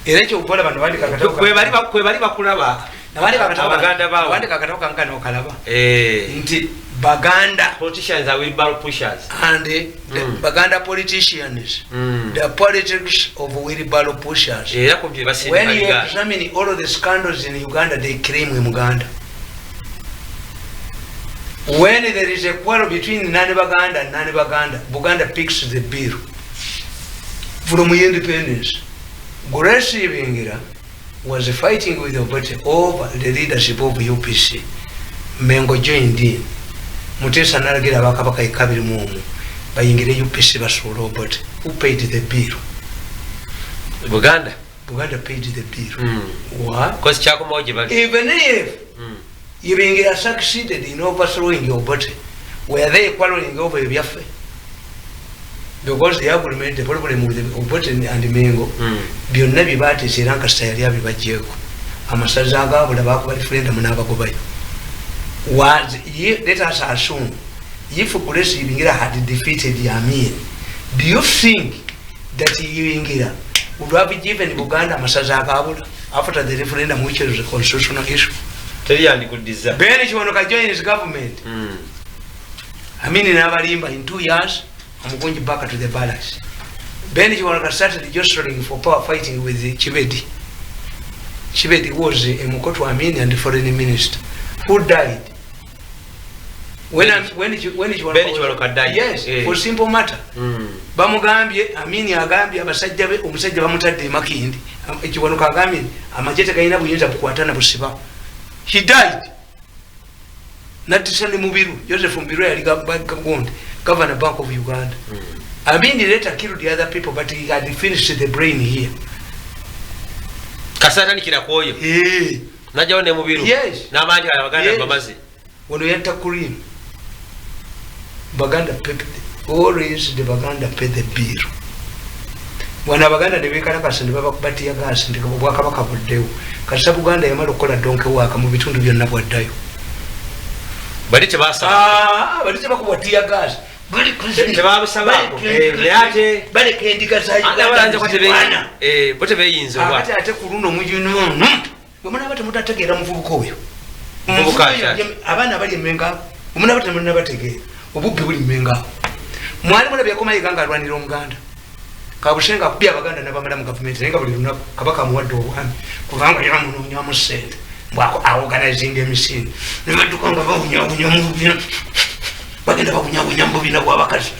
Era ekyokukola, bano bandika akatabo. Kwe bali bakulaba. Nabandika akatabo. Abaganda bawo. Nabandika akatabo kanka nokalaba nti Baganda Politicians are wheelbarrow pushers. And the Baganda politicians, the politics of wheelbarrow pushers. Era ku bye basindika When you Uganda. examine all of the scandals in Uganda, they claim Muganda. When there is a quarrel between Nani Baganda and Nani Baganda, Buganda picks the bill. From independence, Grace Ibingira was fighting with Obote over the leadership of UPC. Mengo joined in. Mutesa nalagira abakabaka ekabiri mu omu bayingire UPC basuule Obote. Who paid the bill? Buganda. Buganda paid the bill. Why? Kozi kyakomawo gye bali. Even if Ibingira succeeded in overthrowing Obote, were they quarreling over ebyaffe? Because the agreement, the problem with Obote and Mengo, byonna bye bateesa era nkasita yali abibagyeko. Amasaza agabula bakuba referendum n'abagobayo. Let us assume if Grace Ibingira had defeated Amin, do you think that Ibingira would have given Buganda amasaza agabula after the referendum, which is a constitutional issue? Teri yandikuddiza. Ben Kiwanuka joined his government. Amini n'abalimba, in 2 years I'm going back to the balance. Ben Kiwanuka started jostling for power, fighting with Kibedi. Kibedi was a muko to Amin and foreign minister who died when Kiwanuka Ben Kiwanuka died. Yes, for simple matter. Bamugambye, Amini agambye abasajja be, omusajja bamutadde emakindi. Kiwanuka agambye amagye tegalina buyinza bukwata na busiba. He died. Nattisa ne Mubiru, Joseph Mubiru yali gundi, governor, Bank of Uganda. Amini later killed the other people, but he had finished the brain here. Kasatandikira kwoyo. Eh. Najjawo ne Mubiru. Yes. N'amangi Abaganda Yes. bamaze. Wano yatta Kurim. Baganda pay always, the Baganda pay the bill. Wano Abaganda ne bekalakasa ne babakuba teargas nti obwakabaka buddewo. Kasita Buganda yamala okukola donkey work mu bitundu byonna, bwaddayo. Bali tebasaba. Ah, bali tebakubwa teargas. Tebabusabaako. Naye ate baleka endiga za Ate abalanze ko Uganda. bo tebeyinza oba. Akati ate ku luno mugino bwe munaaba temutategeera muvubuka oyo. Muvubuka Omuvubuka oyo ki? Abaana bali emenga omunaaba temunabategeera, obubbi buli mmenga. Mwali mulabyeko Mayiga nga alwanira Omuganda? Kabusenga akubye Abaganda nabamala mu gavumenti, naye nga buli lunaku Kabaka amuwadde obwami kubanga yamunoonyamu sente mbwako aorganizinga emisinde nebadduka nga bawunyabunya mu bubina, bagenda bawunyabunya mu bubina bwabakazi.